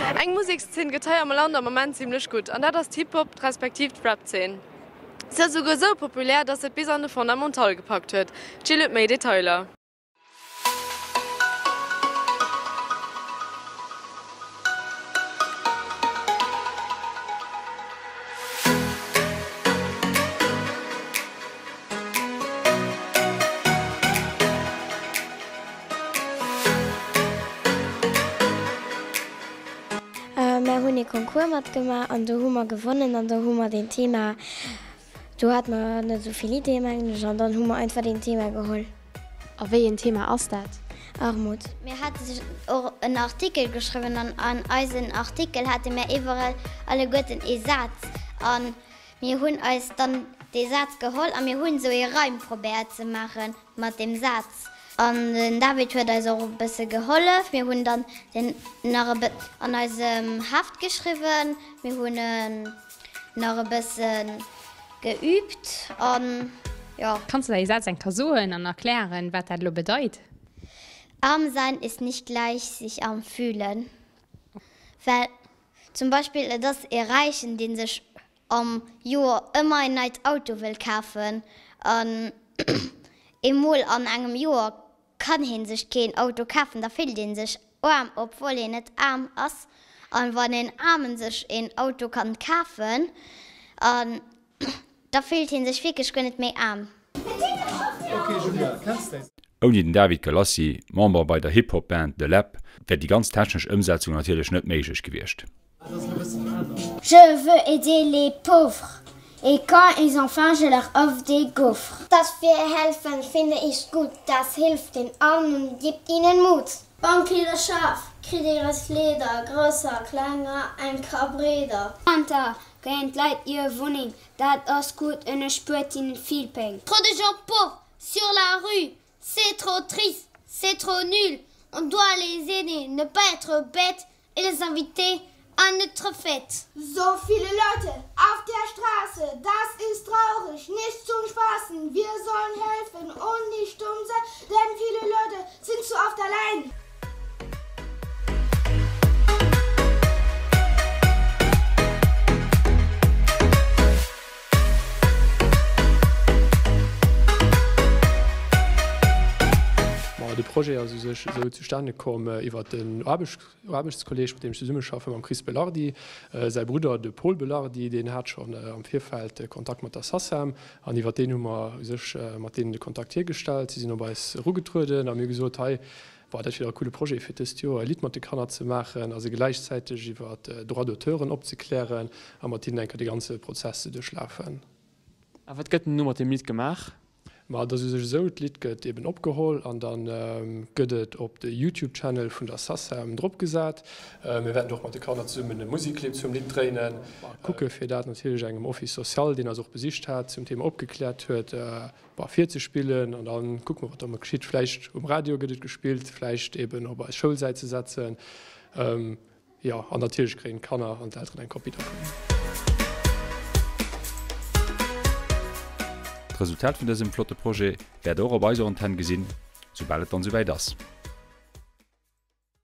Eng Musekszeen gëtt hei am Land am Moment zimlech gutt, an dat ass d'Hip-Hop respektiv d'Rap-Zeen. Se ass esouguer esou populär, dass se et bis an de Fondamental gepackt huet. D'Jill huet méi Detailer. Mer hunn ee Concours matgemaach an do hu mer gewonnen an do hu mer deen Thema, do hate mer net esou vill Ideeë mengen ech an dann hu mer einfach deen Thema geholl. A wéi een Thema ass dat? Armut. Mir hate och en Artikel geschriwwen an an eisen Artikel hate mir iwwerall alleguerten ee Saz an mir hunn eis dann dee Saz geholl a mir hunn esou ee Reim probéiert ze maachen mat deem Saz. An den David huet eis och e bësse gehollef. Mir hunn dann den nach e bë an eisem Heft geschriwwen. Mir hunn en nach e bësse geübt an jo. Kanns de däi Saz eng Kéier soen an erklären, wat dat elo bedeit? Arm sein ist nicht gleich sich arm fühlen. Well zum Beispill et ass ee Räichen, dee sech am Joer ëmmer een neit Auto wëll kafen an eemol an engem Joer kann heen sech keen Auto kafen, da fillt een sech aarm, obwuel een net aarm ass. An wann een Aarmen sech een Auto kann kafen, an da fillt heen sech wierklech guer net méi aarm. Ouni den David Galassi, Member bei der Hip-Hop-Band The Läb, wär déi ganz technesch Ëmsetzung natierlech net méiglech gewiescht. Je veux aider les pauvres et quand ils ont faim je leur offre des gaufres. Dass wir helfen finde ich gut, das hilft den Armen und gibt ihnen Mut. Beim Kleederschaf kritt dir eis Kleeder, grousser, klenger, enker, breeder. Zanter kréien d'Leit ihr Wunneng, dat ass gutt en es spuert hinnen vill Péng. Trop de gens pauvres sur la rue, c'est trop triste, c'est trop nul, on doit les aider, ne pas être bête et les inviter à notre fête. So viele Leute auf der Straße, das ist traurig, nicht zum Spaßen. Wir sollen helfen und nicht dumm sein, denn viele Leute sind zu oft allein. Ma de Projet ass u sech esou zustane komm iwwer den Aarbechtskolleeg, mat deem ech zesummeschaffen, mam Chris Belardi. Säi Brudder, de Pol Belardi, deen hat schonn am Virfeld Kontakt mat der SACEM an iwwer deen hu mer u sech mat deenen de Kontakt hiergestallt. Si sinn op eis erugetrueden a mir hu gesot, hei, Boah, dat wier e coole Projet fir dëst Joer, e Lidd mat de Kanner ze maachen a se gläichzäiteg iwwer Droits d'auteuren opzeklären a mat hinnen eng Kéier de ganze Prozess ze duerchlafen. A wat gëtt denn elo mat deem Lidd gemaach? Ma et ass u sech esou, d'Lidd gëtt eben opgeholl an da gëtt et op de YouTube-Channel vun der SACEM dropgesat. Mir wäerten och mat de Kanner zesummen e Musikclip zum Lidd dréinen. Kucke fir dat natierlech engem Office social, deen eis och besicht hat, zum Thema opgekläert huet, Bon, virzespillen an dann kucke mer, wat domat geschitt. Vläicht um Radio gëtt et gespillt, vläicht eben op eis Schoulsäit ze setzen. Jo, an natierlech kréien d'Kanner an d'Elteren eng Kopie dovun. D'Resultat vun dësem flotte Projet wäert der och op eiser Antenn gesinn, soubal et dann souwäit ass.